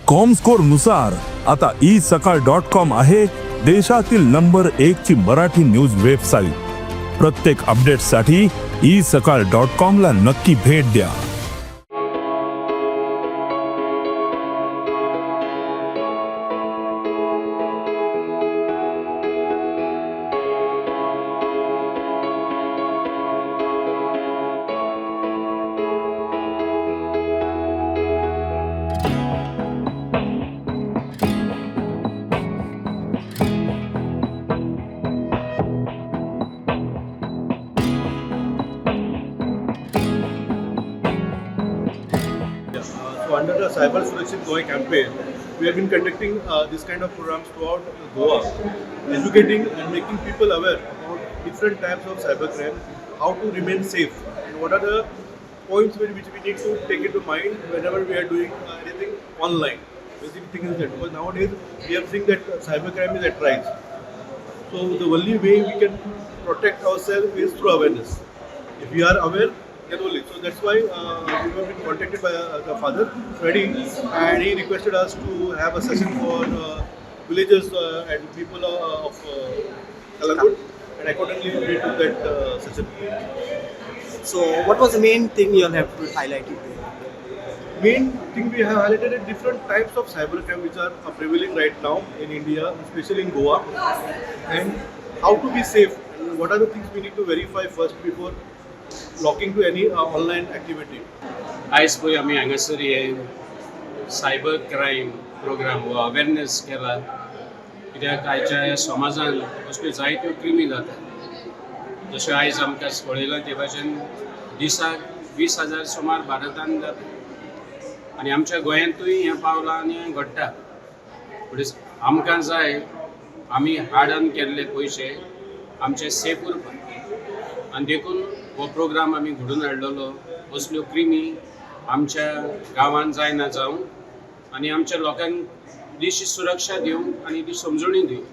Comscore नुसार आता E सकाळ डॉट कॉम आहे देशातील नंबर एक ची मराठी न्यूज वेबसाईट. प्रत्येक अपडेटसाठी ई सकाळ डॉट कॉम ला नक्की भेट द्या. So under the Cyber Surakshit Goa campaign, we have been conducting this kind of programs throughout Goa, educating and making people aware about different types of cybercrime, how to remain safe, and what are the points which we need to take into mind whenever we are doing anything online. Basic thing is that because nowadays we are seeing that cybercrime is at rise. So the only way we can protect ourselves is through awareness. If we are aware, then only. So that's why we have been contacted by the father, Freddy, and he requested us to have a session for villagers and people of Kalangut, and accordingly we took that session. So, what was the main thing you all have highlighted there? Main thing we have highlighted are different types of cybercrime which are prevailing right now in India, especially in Goa, and how to be safe and what are the things we need to verify first before locking to any online activity. आयज पळय आमी हांगासर हे cyber crime programme हो awareness केला, कित्याक आयच्या ह्या समाजान असल्यो जायत्यो क्रिमी जातात. जश्यो आयज आमकां पळयलां ते भाशेन दिसाक 20,000 सुमार भारतान जाता आनी आमच्या गोंयांतूय हें पावलां आनी घडटा. म्हणजे आमकां जाय आमी हार्ड अर्न केल्ले पयशे आमचे सेफ उरपाक आनी देखून हो प्रोग्राम आमी घडोवन हाडलेलो. असल्यो क्रिमी आमच्या गांवांत जायना जावंक आनी आमच्या लोकांक इल्लीशी सुरक्षा दिवंक आनी ती समजणी दिवंक,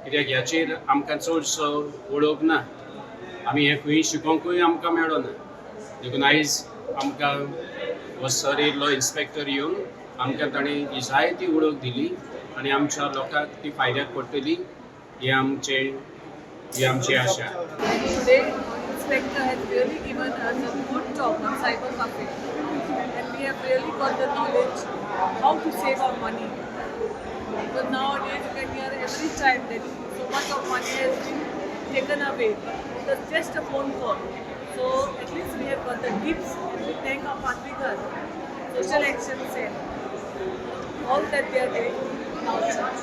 कित्याक ह्याचेर आमकां चडसो वळख ना. आमी हें खंय शिकोंकूय आमकां मेळना. देखून आयज आमकां हो सर येयल्लो, इन्स्पेक्टर येवन आमकां ताणें ही जाय ती वळख दिली आनी आमच्या लोकांक ती फायद्याक पडटली ही आमची आशा. Today, Inspector has really given us a good talk on cyber cafe, and we have really got the knowledge how to save our money. Because nowadays you can hear every time that so much of money has been taken away. It's just a phone call. So at least we have got the tips, and we thank our Padvikar, Social Action Cell, all that they are doing in our church.